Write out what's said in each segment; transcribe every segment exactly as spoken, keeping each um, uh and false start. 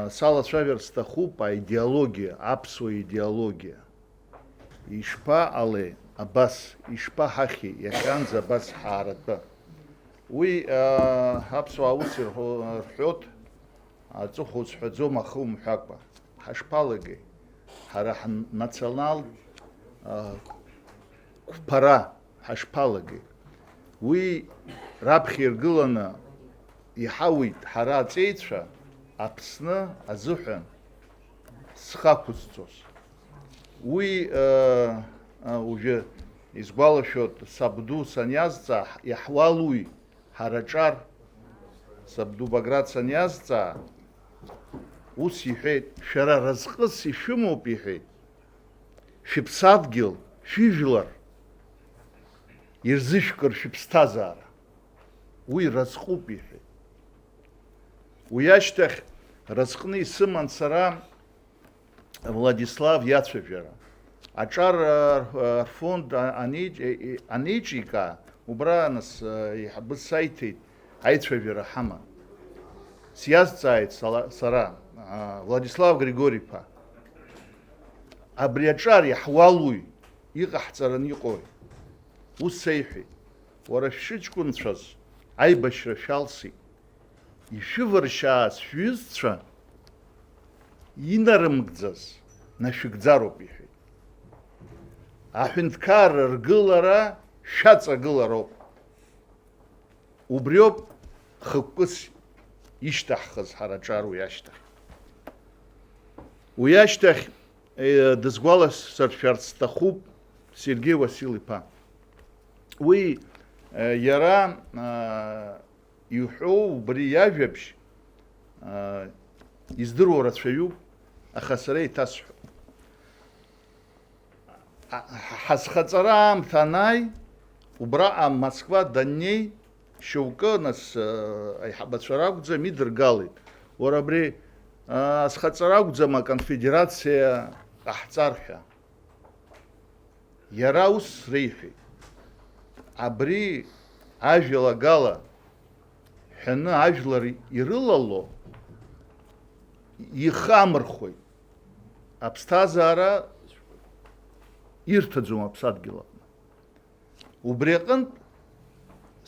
Салацәажәар сҭахуп аидеологиа, аԥсуа идеологиа. Ишԥаҟалеи абас, ишԥаҳахьи иахьанӡа абас ҳааратәы? Уи, аа, аԥсуаа ус ирҳәо-, рҳәоит, аҵыхәа узҳәаӡом ахы умҳәакәа. Ҳашԥалагеи? Ҳара ҳнационалтә, аа, қәԥара ҳашԥалагеи? Уи раԥхьа иргыланы иҳауит ҳара аҵеицәа Аԥсны азыҳәан зхы ақәызҵоз. Уи, э, э, уажәы исгәалашәоит, сабду саниазҵаа, иаҳуалуи ҳара аҿар, сабду Баграт саниазҵаа, ус иҳәеит, шәара разҟыс ишәымоуп, иҳәеит, шәыԥсадгьыл, шәыжәлар ирзышәкыр шәыԥсҭазаара. Уи разҟуп, иҳәеит. Уи ашьҭахь разҟны исыман сара Владислав иацәажәара. Аҿар, а, рфонд, а, анеиҿ-, е-, е-, анеиҿика, убра, нас, а, еиҳабы саиҭеит, аицәажәара ҳаман. Сиазҵааит сала-, сара, а, Владислав Григори-иԥа, абри аҿар иаҳуалуи, иҟаҳҵараны иҟои? Ус сеиҳәеит, уара шәшыҷкәынцәаз аибашьра шәалсит. Ишәываршьааз шәҩызцәа инарымгӡаз нашәыгӡароуп, иҳәеит. Аҳәынҭқарра ргылара шәаҵагылароуп. Убриоуп хықәкыс ишьҭаҳхыз ҳара аҿар уи ашьҭахь. Уи ашьҭахь, э, дысгәаласыршәарц сҭахуп Сергеи Уасил-иԥа. Уи, э, иара, э, иҳәоу убри иажәабжь, аа, издыруа рацәаҩуп, аха сара еиҭасҳәап. А, ҳазхаҵара аамҭа анааи, убраҟа Москва даннеи, шьоукы, нас, аа, аиҳабацәа ракәӡам, идыргалеит. Уара абри, аа, азхаҵара акәӡам, аконфедерациа ҟаҳҵар ҳәа. Иара ус реиҳәеит, абри ажәалагала ҳәаны ажәлар ирылало ихы амырхәоит, аԥсҭазаара ирҭаӡом аԥсадгьыл аҟны. Убри аҟынтә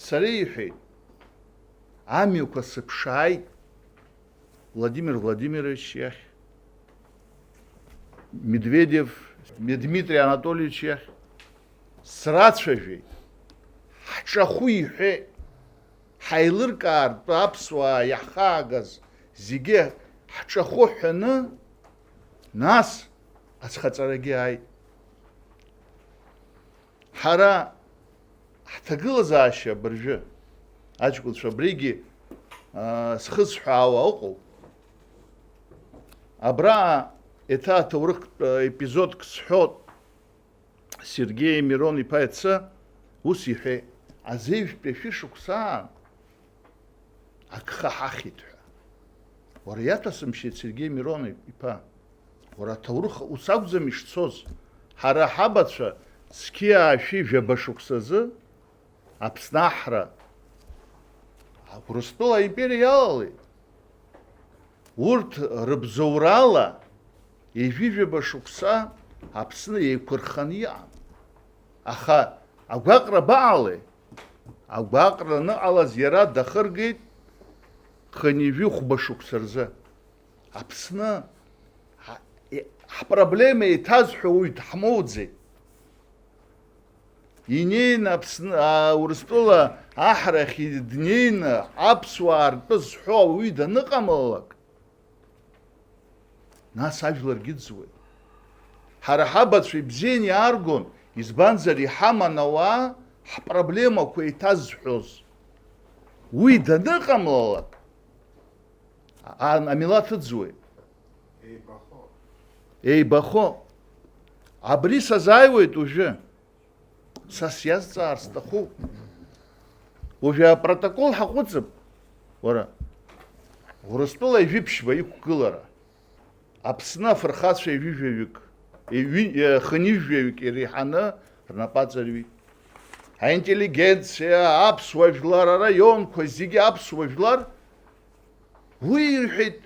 сара иҳәеит, амҩақәа сыԥшааит, Владимир Владимирович иахь, Медведев, Дмитрий Анатольевич иахь срацәажәеит, ҳҿахәы иҳәеит, ҳаилыркаартә аԥсуаа иаҳхаагаз зегьы ҳҿахәы ҳәаны, нас азхаҵарагьы ааит. Ҳара ҳҭагылазаашьа абыржәы, аҷкәынцәа, абригьы, аа, схысҳәаауа ыҟоуп. Абра еиҭа аҭоурыхтә, аа, епизодк сҳәот, Сергеи Мирон-иԥа иацы ус иҳәеит, азеижәтәи ашәышықәсаан, агха ҳахьит ҳәа. Уара иаҭәасымшьеит, Сергеи Мирон иԥа. Уара аҭоурых ус акәӡам ишцоз. Ҳара ҳабацәа зқьи аашәи жәаба шықәсазы Аԥсны аҳра Урыстәыла аимпериа иалалеит. Урҭ рыбзоурала ҩажәижәаба шықәса Аԥсны еиқәырханы иҟан. Аха агәаҟра абаҟалеи? Агәаҟра аныҟалаз иара дахыргеит хынҩажәи хәба шықәса рзы. Аԥсны ҳа-, е-, ҳпроблема еиҭазҳәо уаҩ дҳмоуӡеит. Инеины Аԥсны, аа, Урыстәыла аҳрахь днеины аԥсуаа ртәы зҳәо ауаҩы даныҟамлалак, нас ажәларгьы ыӡуеит. Ҳара ҳабацәа ибзианы иааргон, избанзар, иҳаман ауаа ҳпроблемақәа еиҭазҳәоз. Уи даныҟамлалак, а-, амилаҭ ыӡуеит. Еибахо. Еибахо. Абри сазааиуеит уажәы. Са сиазҵаар сҭахуп. Уажәы апротокол ҳаҟәыҵып, уара. Урыстәыла ҩажәи ԥшьба иқәгылара. Аԥсны афырхацәа ҩажәи жәаҩык, ҩи-, хынҩажәаҩык иреиҳаны рнапы аҵарҩит. Аинтеллигенциа, аԥсуа жәлар, араионқәа зегьы аԥсуа жәлар, уи ирҳәеит,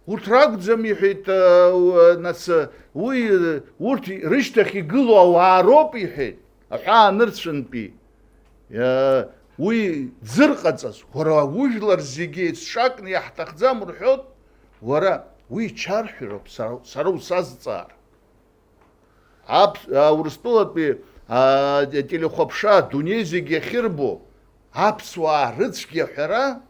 Урҭ ракәӡам, иҳәеит, э, у-, нас, э, уи, э, урҭ рышьҭахь игылоу ауаа роуп, иҳәеит, аҳәаанырцәынтәи. Э, уи дзырҟаҵаз, уара, ужәлар зегьы еицҿакны иаҳҭахӡам рҳәоит, уара, уи чаршәроуп, сара, сара усазҵаар. Аԥ-, а, Урыстәылатәи, а, телехәаԥшра адунеи зегь иахьырбо аԥсуаа рыцәгьа ҳәара,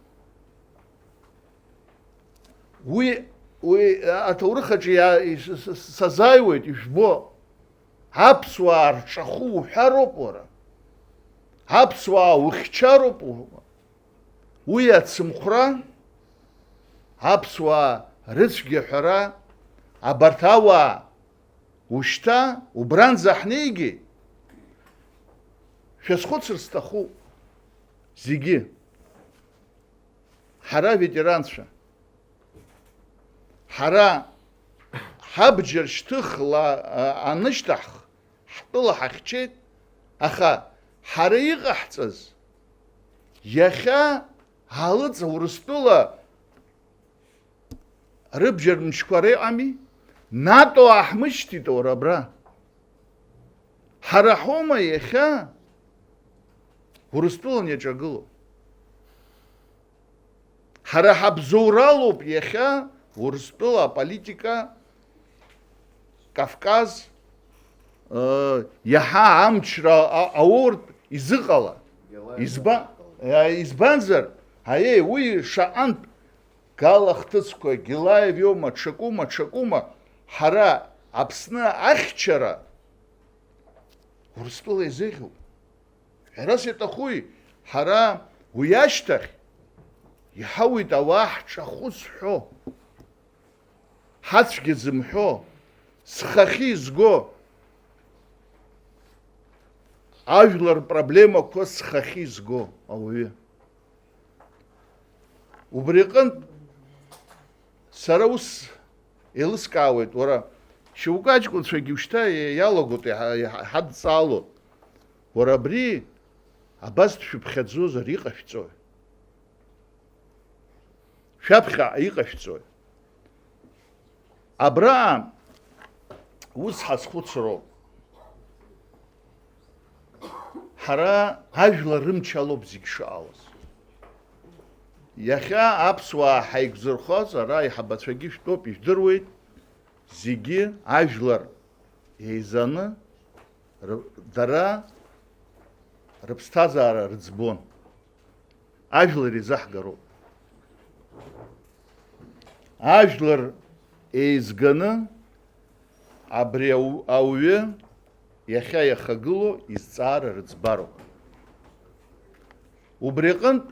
уи, уи аҭоурых аҿы иа-, ис-, с-, с-, сазааиуеит, ижәбо. Аԥсуаа рҿахәы уҳәароуп уара. Аԥсуаа ухьчароуп у-, уи ацымхәра, аԥсуаа рыцәгьа ҳәара, абарҭ ауаа ушьҭа убранӡа ҳнеигеит, шәазхәыцыр сҭахуп зегьы. Ҳара аветеранцәа, ҳара ҳабџьар шьҭыхла, а, анышьҭаҳх, ҳтәыла ҳахьчеит, аха ҳара иҟаҳҵаз, иахьа Ҳалыҵ Урыстәыла рыбџьар мчқәа реиҟами, НАТО ааҳмышьҭит уара абра. Ҳара ҳоума иахьа Урыстәылан иаҿагыло? Ҳара ҳабзоуралоуп иахьа Урыстәыла аполитика, Кавказ, э, иаҳа амчра а-, ауртә изыҟала. Гелаев Изба-, изыҟала. Э, избанзар, аиеи, уи шаҟантә гала хҭысқәа, Гелаев иоума, ҽакума, ҽакума, ҳара Аԥсны ахьчара Урыстәыла изеиӷьуп. Ҳәарас иаҭахуи, ҳара уи ашьҭахь иҳауит ауаа ҳҿахәы зҳәо, ҳацәгьа зымҳәо, зхахьы изго, ажәлар рпроблемақәа зхахьы изго ауаҩы. Убри аҟынтә сара ус еилыскаауеит, уара, шьоукы аҷкәынцәагьы ушьҭа иалагоит, иҳа-, иҳа-, иҳадҵаалоит. Уара, абри абас дшәыԥхьаӡозар иҟашәҵои? Шәаԥхьа иҟашәҵои? Абра ус ҳазхәыцроуп. Ҳара ажәлар рымч алоуп зегь шыҟалаз. Иахьа аԥсуаа ҳаиқәзырхоз, ара аиҳабацәагьы шәтәоуп, ижәдыруеит, зегьы ажәлар еизаны р-, дара рыԥсҭазаара рыӡбон. Ажәлар изаҳгароуп. Ажәлар еизганы абри ау-, ауаҩы иахьа иахагылоу изҵаара рыӡбароуп. Убри аҟынтә,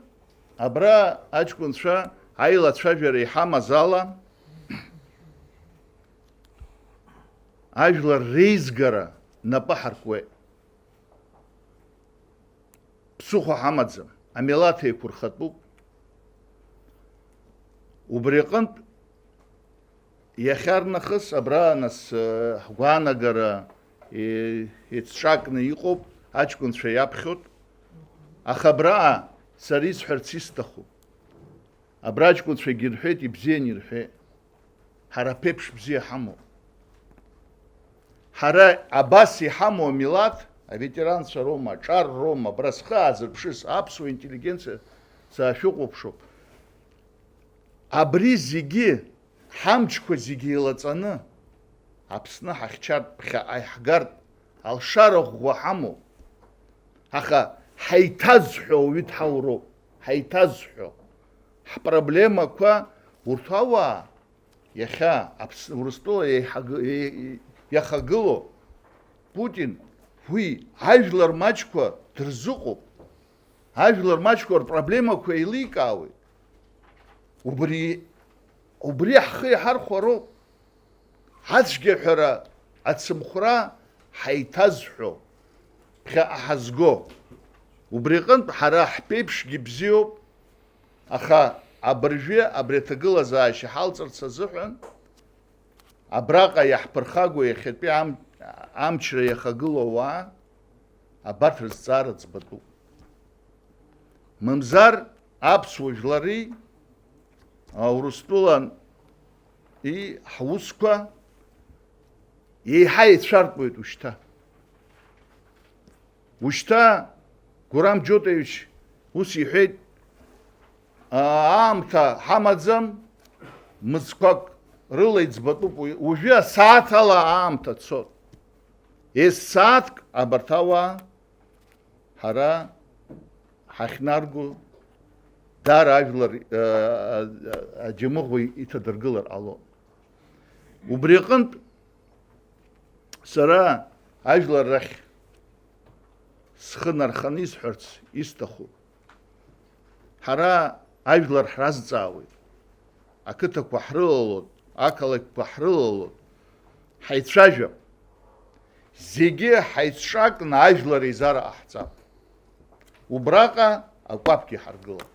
абра аҷкәынцәа аилацәажәара иҳамаз ала, ажәлар реизгара напы ҳаркуеит. Ԥсыхәа ҳамаӡам, амилаҭ еиқәырхатәуп. Убри аҟынтә, иахьарнахыс абра, нас, э, ҳгәаанагара, э, еицҿакны иҟоуп, аҷкәынцәа иаԥхьоит. Аха абра сара исҳәарц исҭаху, абра аҷкәынцәагьы ирҳәеит, ибзианы ирҳәеит. Ҳара аԥеиԥш бзиа ҳамоуп. Ҳара абас иҳамоу амилаҭ, аветеранцәа роума, аҿар роума, абра схы аазырԥшыз аԥсуа интеллигенциа саашәыхәаԥшуп. Абри зегьы, ҳамчқәа зегьы еилаҵаны, Аԥсны ҳахьчартә, ԥхьаҟа иаҳгартә алшара ӷәӷәа ҳамоуп. Аха ҳаиҭазҳәо ауаҩы дҳауроуп, ҳаиҭазҳәо. Ҳпроблемақәа урҭ ауаа, иахьа Аԥс-, Урыстәыла еиҳагы-, еи-, иахагылоу Путин, уи ажәлар маҷқәа дырзыҟоуп. Ажәлар маҷқәа рпроблемақәа еиликаауеит. Убри, убри ҳхы иҳархәароуп. Ацәгьаҳәара, ацымхәра ҳаиҭазҳәо, ԥхьаҟа ҳазго. Убри аҟынтә ҳара ҳԥеиԥшгьы бзиоуп, аха абыржәы абри аҭагылазаашьа ҳалҵырц азыҳәан, абраҟа иаҳԥырхагоу иахьатәи ам-, амчра иахагылоу ауаа, абарҭ рызҵаара ӡбатәуп. Мамзар аԥсуа жәлари, а, Урыстәылан ҳусқәа еиҳа еицәартәуеит ушьҭа. Ушьҭа Гурам Џьотеевич ус иҳәеит, аамҭа ҳамаӡам, мызқәак рыла иӡбатәуп уи. Уажәы асааҭ ала аамҭа цот. Ес-сааҭк абарҭ ауаа ҳара ҳахьнарго, даара ажәлар, э, аџьамыӷәа иҭадыргылар ҟалон. Убри аҟынтә сара ажәлар рахь схы нарханы исҳәарц исҭаху, ҳара ажәлар ҳразҵаауеит, ақыҭақәа ҳрылалоит, ақалақьқәа ҳрылалоит, ҳаицәажәап. Зегьы ҳаицҿакны ажәлар еизара ҟаҳҵап. Убраҟа акәаԥгьы ҳаргылап.